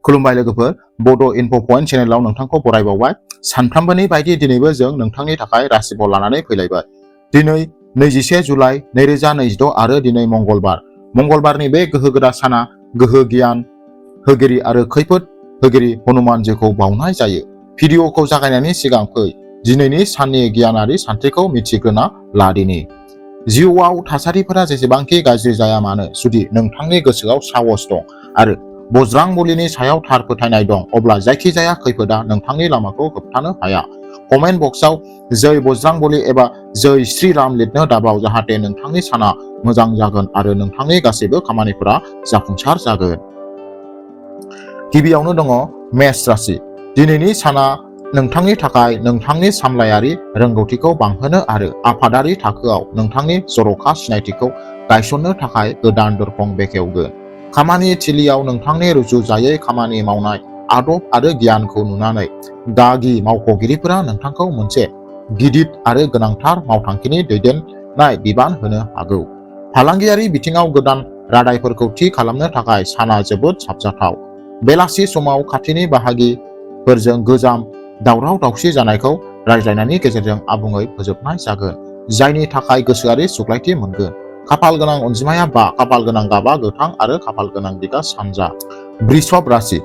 खुलुमबाय लोगोफोर, बड' इनफ' पइन्ट चेनेलाव नोंथांखौ बरायबावबाय। सानफ्रामबोनि बायदि दिनैबो जों नोंथांनि थाखाय राशिफल लानानै फैलायबाय। दिनै 21 जुलाइ 2026 आरो दिनै मंगलबारनि बे गोहोगोरा साना गोहो गियान होगिरि आरो खैफोद होगिरि हनुमानजिखौ बावनाय जायो। भिडिअखौ जागायनायनि सिगां फै दिनैनि साननि गियानारि सानथौखौ मिथिग्रोना लादिनि। जिउआव थासारिफोरा जेसेबांखि गाज्रि जाया मानो, जुदि नोंथांनि गोसोआव साहस दं आरो बज्रांबलिनि सायाव थार फोथायनाय दं, अब्ला जायखिजाया खैफोदा नोंथांनि लामाखौ होबथानो हाया। कमेन्ट बक्सआव जय बज्रांबली एबा जय श्री राम लिरनो दाबाव, जाहाथे नोंथांनि साना मोजां जागोन आरो नोंथांनि गासैबो खामानिफोरा जाफुंसार जागोन। गिबियावनो दङ मेष राशि। दिनैनि साना नोंथांनि थाखाय नोंथांनि सामलायारि रोंगौथिखौ बांहोनो आरो आफादारि थाखोआव नोंथांनि जर'खा सिनायथिखौ गायसननो थाखाय गोदान दरखं बेखेवगोन। खामानि थिलियाव नोंथांनि रुजुजायै खामानि मावनाय आदब आरो गियानखौ नुनानै गागि मावख'गिरिफोरा नोंथांखौ मोनसे गिदिर आरो गोनांथार मावथांखिनि दैदेननाय बिबान होनो हागौ। फालांगियारि बिथिङाव गोदान रादायफोरखौ थि खालामनो थाखाय साना जोबोद साबजाथाव। बेलासि समाव खाथिनि बाहागिफोरजों गोजाम दावराव-दावसि जानायखौ रायज्लायनायनि गेजेरजों आबुङै फोजोबनाय जागोन, जायनि थाखाय गोसोआरि सुग्लायथि मोनगोन। खाफाल गोनां अनजिमाया 5, खाफाल गोनां गाबा गोथां आरो खाफाल गोनां दिगा सानजा। वृषभ राशि।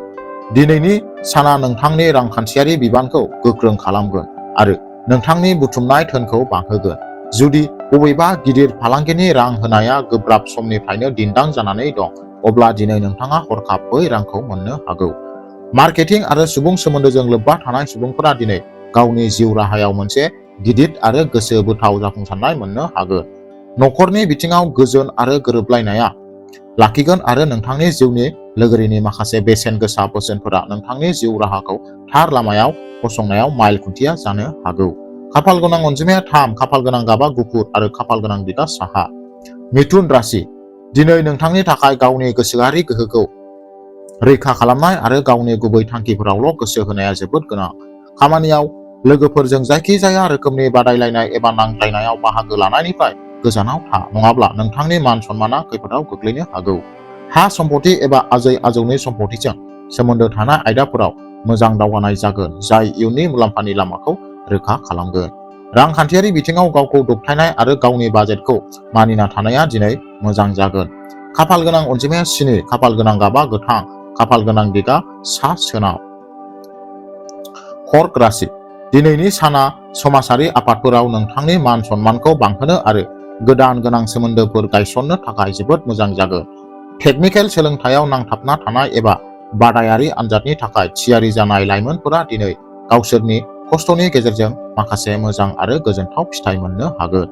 दिनैनि साना नोंथांनि रांखान्थियारि बिबानखौ गोख्रों खालामगोन आरो नोंथांनि बुथुमनाय धोनखौ बांहोगोन। जुदि बबेबा गिदिर फालांगिनि रां होनाया गोब्राब समनिफ्रायनो दिन्दां जानानै दं, अब्ला दिनै नोंथाङा हरखाब बै रांखौ मोननो हागौ। मार्केटिं आरो सुबुं सोमोन्दोजों लोब्बा थानाय सुबुंफोरा दिनै गावनि जिउ राहायाव मोनसे गिदिर आरो गोसो बोथाव जाफुंसारनाय मोननो हागोन। नखरनि बिथिङाव गोजोन आरो गोरोबलायनाया लाखिगोन आरो नोंथांनि जिउनि लोगोरिनि माखासे बेसेन गोसा बोसोनफोरा नोंथांनि जिउ राहाखौ थार लामायाव फसंनायाव माइल खुन्थिया जानो हागौ। खाफाल गोनां अनजिमाया 3, खाफाल गोनां गाबा गुफुर आरो खाफाल गोनां दिगा साहा। मिथुन राशि। दिनै नोंथांनि थाखाय गावनि गोसोआरि गोहोखौ रैखा खालामनाय आरो गावनि गुबै थांखिफोरावल' गोसो होनाया जोबोद गोनां। खामानियाव लोगोफोरजों जायखिजाया रोखोमनि बादायलायनाय एबा नांज्लायनायाव बाहागो लानायनिफ्राय गोजानाव था, नङाब्ला नोंथांनि मान सन्माना खैफोदाव गोग्लैनो हागौ। हा सम्पथि एबा आजै-आजौनि सम्पथिजों सोमोन्दो थानाय आयदाफोराव मोजां दावगानाय जागोन, जाय इयुननि मुलाम्फानि लामाखौ रोखा खालामगोन। रांखान्थियारि बिथिङाव गावखौ दबथायनाय आरो गावनि बाजेटखौ मानिना थानाया दिनै मोजां जागोन। खाफाल गोनां अनजिमाया 7, खाफाल गोनां गाबा गोथां, खाफाल गोनां दिगा सा-सोनाब। कर्क राशि। दिनैनि साना समाजारि आफादफोराव नोंथांनि मान सन्मानखौ बांहोनो आरो गोदान गोनां सोमोन्दोफोर गायसननो थाखाय जोबोद मोजां जागोन। टेकनिकेल सोलोंथायाव नांथाबना थानाय एबा बादायारि आनजादनि थाखाय थियारि जानाय लाइमोनफोरा दिनै गावसोरनि खस्थ'नि गेजेरजों माखासे मोजां आरो गोजोनथाव फिथाय मोननो हागोन।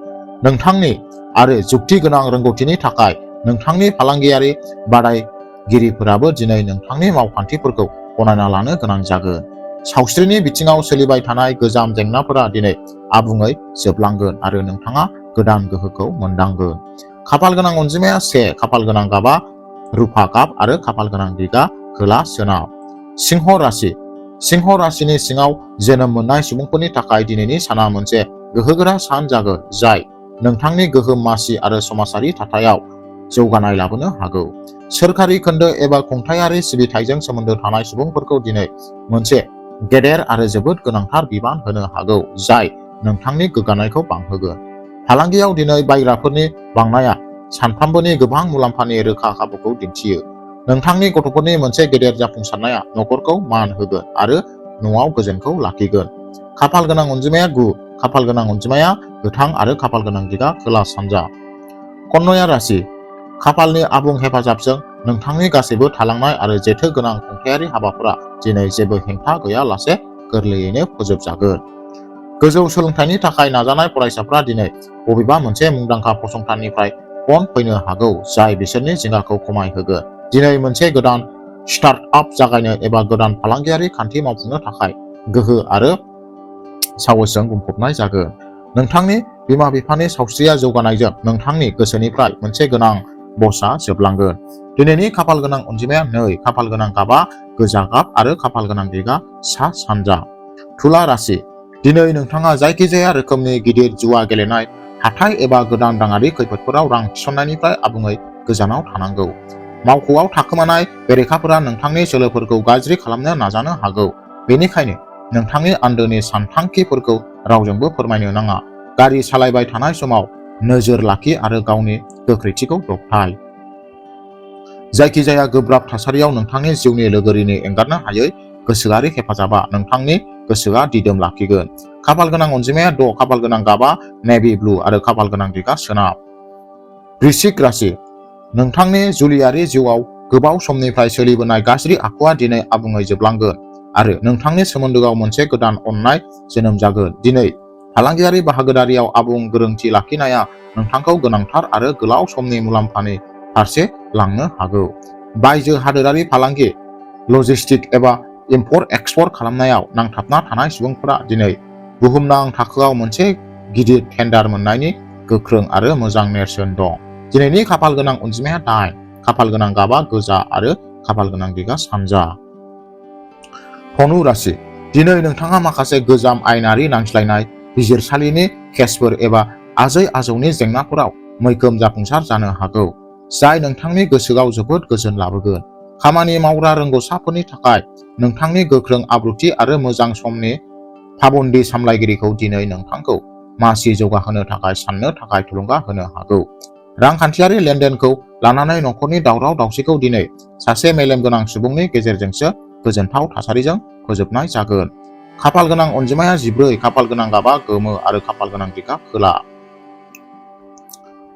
नोंथांनि आरो जुक्ति गोनां रोंगौथिनि थाखाय नोंथांनि फालांगियारि बादायगिरिफोराबो दिनै नोंथांनि मावखान्थिफोरखौ गनायना लानो गोनां जागोन। सावस्रिनि बिथिङाव सोलिबाय थानाय गोजाम जेंनाफोरा दिनै आबुङै जोबलांगोन आरो नोंथाङा गोदान गोहोखौ मोनदांगोन। खाफाल गोनां अनजिमाया 1, खाफाल गोनां गाबा रुफा गाब आरो खाफाल गोनां दिगा खोला-सोनाब। सिंह राशि। सिंह राशिनि सिङाव जोनोम मोननाय सुबुंफोरनि थाखाय दिनैनि साना मोनसे गोहोगोरा सान जागोन, जाय नोंथांनि गोहोम मासि आरो समाजारि थाथायाव जौगानाय लाबोनो हागौ। सोरखारि खोन्दो एबा खुंथायारि सिबिथायजों सोमोन्दो थानाय सुबुंफोरखौ दिनै मोनसे गेदेर आरो जोबोद गोनांथार बिबान होनो हागौ, जाय नोंथांनि गोग्गानायखौ बांहोगोन। फालांगियाव दिनै बायग्राफोरनि बांनाया सानफ्रोमबोनि गोबां मुलाम्फानि रोखा खाबुखौ दिन्थियो। नोंथांनि गथ'फोरनि मोनसे गेदेर जाफुंसारनाया नखरखौ मान होगोन आरो न'आव गोजोनखौ लाखिगोन। खाफाल गोनां अनजिमाया 9, खाफाल गोनां अनजिमाया गोथां आरो खाफाल गोनां दिगा खोला-सानजा। कन्या राशि। खाफालनि आबुं हेफाजाबजों नोंथांनि गासैबो थालांनाय आरो जेथो गोनां खुंथायारि हाबाफोरा दिनै जेबो हेंथा गैयालासे गोरलैयैनो फोजोबजागोन। गोजौ सोलोंथाइनि थाखाय नाजानाय फरायसाफ्रा दिनै बबेबा मोनसे मुंदांखा फसंथाननिफ्राय फन फैनो हागौ, जाय बिसोरनि जिंगाखौ खमायहोगोन। दिनै मोनसे गोदान स्टार्टआप जागायनो एबा गोदान फालांगियारि खान्थि मावफुंनो थाखाय गोहो आरो साहसजों बुंफबनाय जागोन। नोंथांनि बिमा-बिफानि सावस्रिया जौगानायजों नोंथांनि गोसोनिफ्राय मोनसे गोनां बसआ जोबलांगोन। दिनैनि खाफाल गोनां अनजिमाया 2, खाफाल गोनां गाबा गोजा गाब आरो खाफाल गोनां दिगा सा-सानजा। तुला राशि। दिनै नोंथाङा जायखिजाया रोखोमनि गिदिर जुवा गेलेनाय, हाथाइ एबा गोदान राङारि खैफोदफोराव रां थिसननायनिफ्राय आबुङै गोजानाव थानांगौ। मावख'आव थाखोमानाय बेरेखाफोरा नोंथांनि सोलोफोरखौ गाज्रि खालामनो नाजानो हागौ। बेनिखायनो नोंथांनि आन्दोनि सानथांखिफोरखौ रावजोंबो फोरमायनो नाङा। गारि सालायबाय थानाय समाव नोजोर लाखि आरो गावनि गोख्रैथिखौ दबथाय। जायखिजाया गोब्राब थासारियाव नोंथांनि जिउनि लोगोरिनि एंगारनो हायै गोसोआरि हेफाजाबा नोंथांनि गोसोआ दिदोम लाखिगोन। खाफालगोनां अनजिमाया 6, खाफालगोनां गाबा नेभि ब्लु आरो खाफालगोनां दिगा सोनाब। वृश्चिक राशि। नोंथांनि जुलियारि जिउआव गोबाव समनिफ्राय सोलिबोनाय गाज्रि आखुआ दिनै आबुङै जोबलांगोन आरो नोंथांनि सोमोन्दोआव मोनसे गोदान अननाय जोनोम जागोन। दिनै फालांगियारि बाहागोदारियाव आबुं गोरोंथि लाखिनाया नोंथांखौ गोनांथार आरो गोलाव समनि मुलाम्फानि फारसे लांनो हागौ। बायजो हादोरारि फालांगि, लजिस्टिक एबा इम्पर्ट-एक्सपर्ट खालामनायाव नांथाबना थानाय सुबुंफोरा दिनै बुहुमनां थाखोआव मोनसे गिदिर टेन्डार मोन्नायनि गोख्रों आरो मोजां नेरसोन दं। दिनैनि खाफालगोनां अनजिमाया 8, खाफालगोनां गाबा गोजा आरो खाफालगोनां दिगा सानजा। धनु राशि। दिनै नोंथाङा माखासे गोजाम आयेनारि नांज्लायनाय, बिजिरसालिनि केसफोर एबा आजै-आजौनि जेंनाफोराव मैखोम जाफुंसार जानो हागौ, जाय नोंथांनि गोसोआव जोबोद गोजोन लाबोगोन। खामानि मावग्रा रोंग'साफोरनि थाखाय नोंथांनि गोख्रों आब्रुथि आरो मोजां समनि पाबन्दि सामलायगिरिखौ दिनै नोंथांखौ मासि जौगाहोनो थाखाय साननो थाखाय थुलुंगा होनो हागौ। रांखान्थियारि लेनदेनखौ लानानै नखरनि दावराव-दावसिखौ दिनै सासे मेलेमगोनां सुबुंनि गेजेरजोंसो गोजोनथाव थासारिजों फोजोबनाय जागोन। खाफालगोनां अनजिमाया 14, खाफालगोनां गाबा गोमो आरो खाफालगोनां दिगा खोला।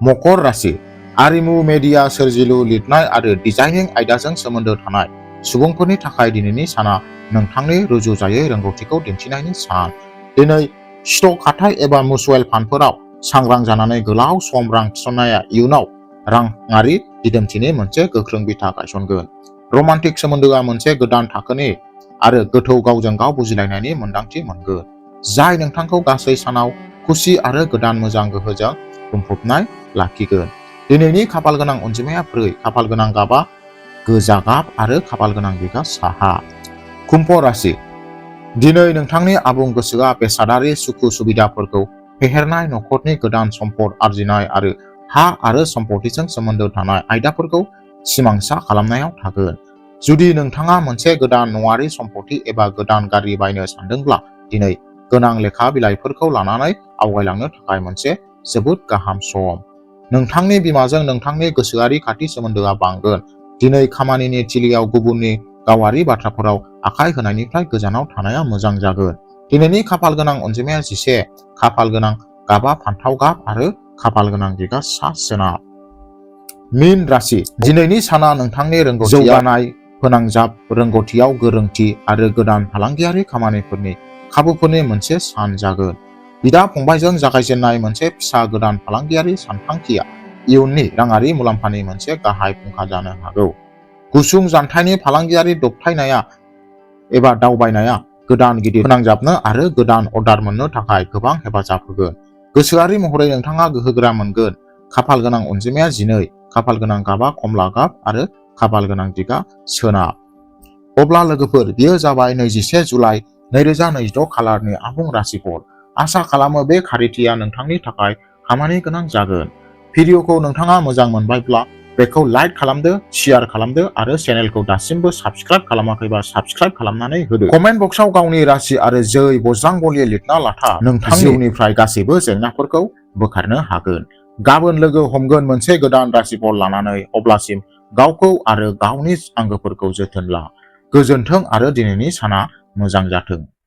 मकर राशि। आरिमु, मेडिया, सोरजिलु, लिरनाय आरो डिजाइनिं आयदाजों सोमोन्दो थानाय सुबुंफोरनि थाखाय दिनैनि साना नोंथांनि रुजुजायै रोंग'थिखौ दिन्थिनायनि सान। दिनै स्टक हाथाइ एबा म्युचुयेल फान्डफोराव सांग्रां जानानै गोलाव सम रां थिसननाया इयुनाव राङारि दिदोमथिनि मोनसे गोख्रों बिथा गायसनगोन। रमान्टिक सोमोन्दोआ मोनसे गोदान थाखोनि आरो गोथौ गावजों गाव बुजिलायनायनि मोन्दांथि मोनगोन, जाय नोंथांखौ गासै सानाव खुसि आरो गोदान मोजां गोहोजों बुंफबनाय लाखिगोन। दिनैनि खाफालगोनां अनजिमाया 4, खाफालगोनां गाबा गोजा गाब आरो खाफालगोनां दिगा साहा। कुम्भ राशि। दिनै नोंथांनि आबुं गोसोआ बेसादारि सुखु-सुबिदाफोरखौ फेहेरनाय, नखरनि गोदान सम्पद आरजिनाय आरो हा आरो सम्पथिजों सोमोन्दो थानाय आयदाफोरखौ सिमांसा खालामनायाव थागोन। जुदि नोंथाङा मोनसे गोदान न'आरि सम्पथि एबा गोदान गारि बायनो सानदोंब्ला दिनै गोनां लेखा बिलाइफोरखौ लानानै आवगायलांनो थाखाय मोनसे जोबोद गाहाम सम। नोंथांनि बिमाजों नोंथांनि गोसोआरि खाथि सोमोन्दोआ बांगोन। दिनै खामानिनि थिलिआव गुबुननि गावारि बाथ्राफोराव आखाय होनायनिफ्राय गोजानाव थानाया मोजां जागोन। दिनैनि खाफालगोनां अनजिमाया 11, खाफालगोनां गाबा फान्थाव गाब आरो खाफालगोनां दिगा सा-सोनाब। मीन राशि। दिनैनि साना नोंथांनि रोंग'थियाव जौगानाय, फोनांजाब रोंग'थियाव गोरोंथि आरो गोदान फालांगियारि खामानिफोरनि खाबुफोरनि मोनसे सान जागोन। बिदा-फंबायजों जागायजेननाय मोनसे फिसा गोदान फालांगियारि सानथांखिआ इयुननि राङारि मुलाम्फानि मोनसे गाहाय फुंखा जानो हागौ। गुसुं जानथायनि फालांगियारि दबथायनाया एबा दावबायनाया गोदान गिदिर फोनांजाबनो आरो गोदान अर्डार मोन्नो थाखाय गोबां हेफाजाब होगोन। गोसोआरि महरै नोंथाङा गोहोगोरा मोनगोन। खाफालगोनां अनजिमाया 12, खाफालगोनां गाबा कमला गाब आरो खाफालगोनां दिगा सोनाब। अब्ला लोगोफोर, बेयो जाबाय 21 जुलाइ 2026 खालारनि आबुं राशिफल। आसा खालामो बे खारिथिया नोंथांनि थाखाय खामानि गोनां जागोन। भिडिअखौ नोंथाङा मोजां मोनबायब्ला बेखौ लाइक खालामदो, शेयार खालामदो आरो चेनेलखौ दासिमबो साबस्क्राइब खालामाखैबा साबस्क्राइब खालामनानै होदो। कमेन्ट बक्सआव गावनि राशि आरो जै बज्रांबलि लिरना लाथा। नोंथांनि जिउनिफ्राय गासैबो जेंनाफोरखौ बोखारनो हागोन। गाबोन लोगो हमगोन मोनसे गोदान राशिफल लानानै। अब्लासिम गावखौ आरो गावनि आंगोफोरखौ जोथोन ला। गोजोन्थों आरो दिनैनि साना मोजां जाथों।